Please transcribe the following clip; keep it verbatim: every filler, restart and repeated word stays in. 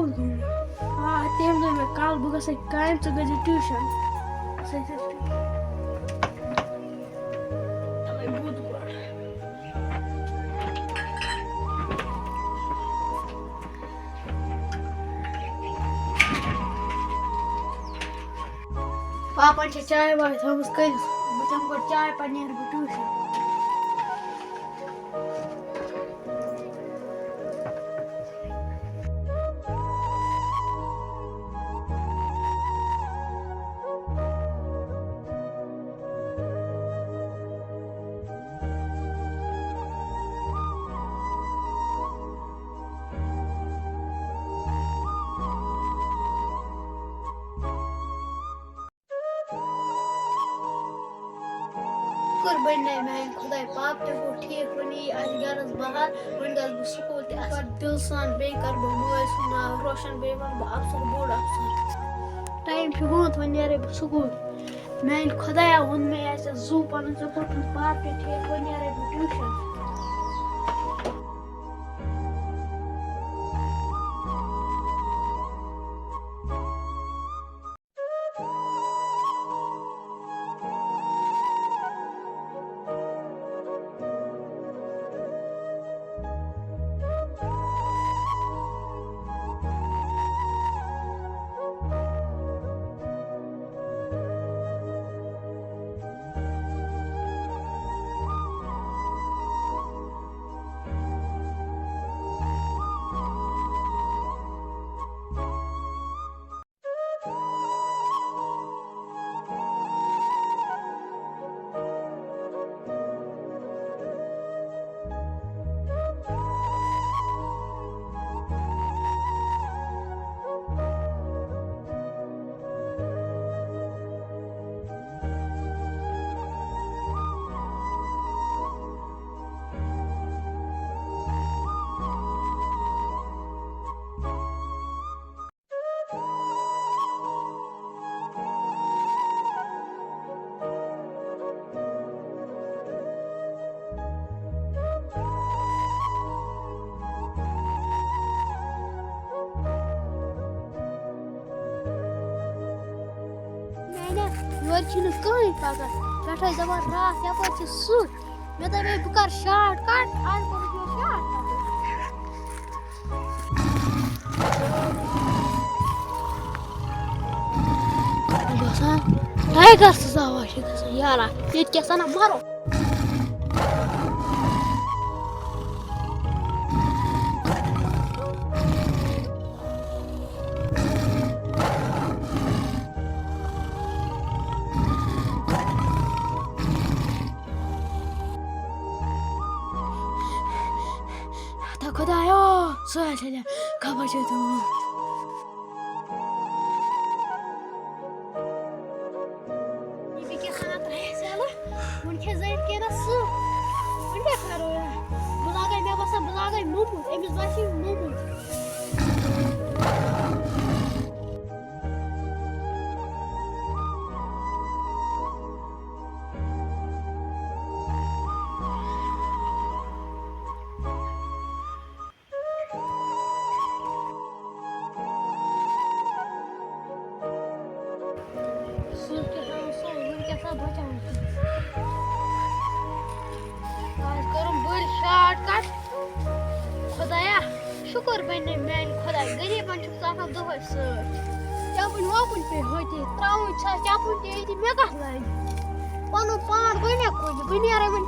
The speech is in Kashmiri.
آ، تٔمۍ دوٚپ مےٚ، "کَل بہٕ گژھٕ کامہِ، ژٕ گٔژھزِ ٹیوٗشَن۔" سُہ ٲسۍ أسۍ ٹیوٗشَن۔ تَوَے بُدوار۔ پاپن چھِ چاے واے تھٲومٕژ کٔرِتھ۔ بہٕ چٮ۪مہٕ گۄڈٕ چاے، پتہٕ نیرٕ بہٕ ٹیوٗشن۔ شُکُر بَنیٛاے میٛانہِ خۄداے پاک تہِ گوٚو ٹھیٖک، وۄنۍ یی اَسہِ گَرَس بَہار، وۄنۍ گژھٕ بہٕ سکوٗل تہِ اَصٕل پٲٹھۍ دِلہٕ سان، بیٚیہِ کَرٕ بہٕ مٲلۍ سُنٛد ناو روشَن، بیٚیہِ بَنہٕ بہٕ اَفسَر، بوٚڑ اَفسَر۔ ٹایم چھُ گوٚمُت، وۄنۍ نیرَے بہٕ سکوٗل۔ میٛانہِ خۄدایا ووٚن مےٚ اَسہِ زُو پَنُن، ژےٚ کوٚرتھَن پارکہِ ٹھیٖک، وۄنۍ نیرَے بہٕ ٹیوٗشَن۔ میٛانیٛا، یورٕ چھِنہٕ کٕہٕنۍ پَکان۔ پٮ۪ٹھَے دَپان راتھ یَپٲرۍ چھِ سٕہہ۔ مےٚ دَپے بہٕ کَرٕ شارٹ کَٹ، آز کوٚرُکھ مےٚ شارٹ کَٹٕے۔ باسان ٹایگر سٕنٛز آواز چھِ گژھان یارا، ییٚتہِ کیٛاہ سَنا مَرو۔ ہتا خۄدایو، سُہ آسہِ ہا خبر چھِ تِمو۔ یہِ کیٛاہ سَنا تۄہہِ آسہِ یَلہٕ؟ وۄنۍ کھےٚ زٔٹۍ کینٛہہ نہ سُہ۔ وۄنۍ کیٛاہ کَرو یہِ؟ بہٕ لاگَے، مےٚ باسان، بہٕ لاگَے موٚمُت۔ أمِس باسہِ یہِ موٚمُت۔ سُہ کیٛاہ تھاوُن سُہ، وٕنۍ کیٛاہ سا بَچاوُن سُہ؟ آز کٔرٕم بٔڑ شارٹ کَٹ۔ خۄدایا، شُکُر بَنہِ میٛانہِ خۄداے، غریٖبَن چھُکھ ژٕ آسان دۄہَے سۭتۍ۔ چَپٕنۍ وَپٕنۍ پیٚیہِ ہوٚتہِ، ترٛاوٕنۍ چھےٚ چَپٕنۍ تہِ ییٚتہِ، مےٚ کَتھ لَگہِ؟ پَنُن پان گۄڈٕنٮ۪تھ کُنہِ، بہٕ نیرَے وۄنۍ۔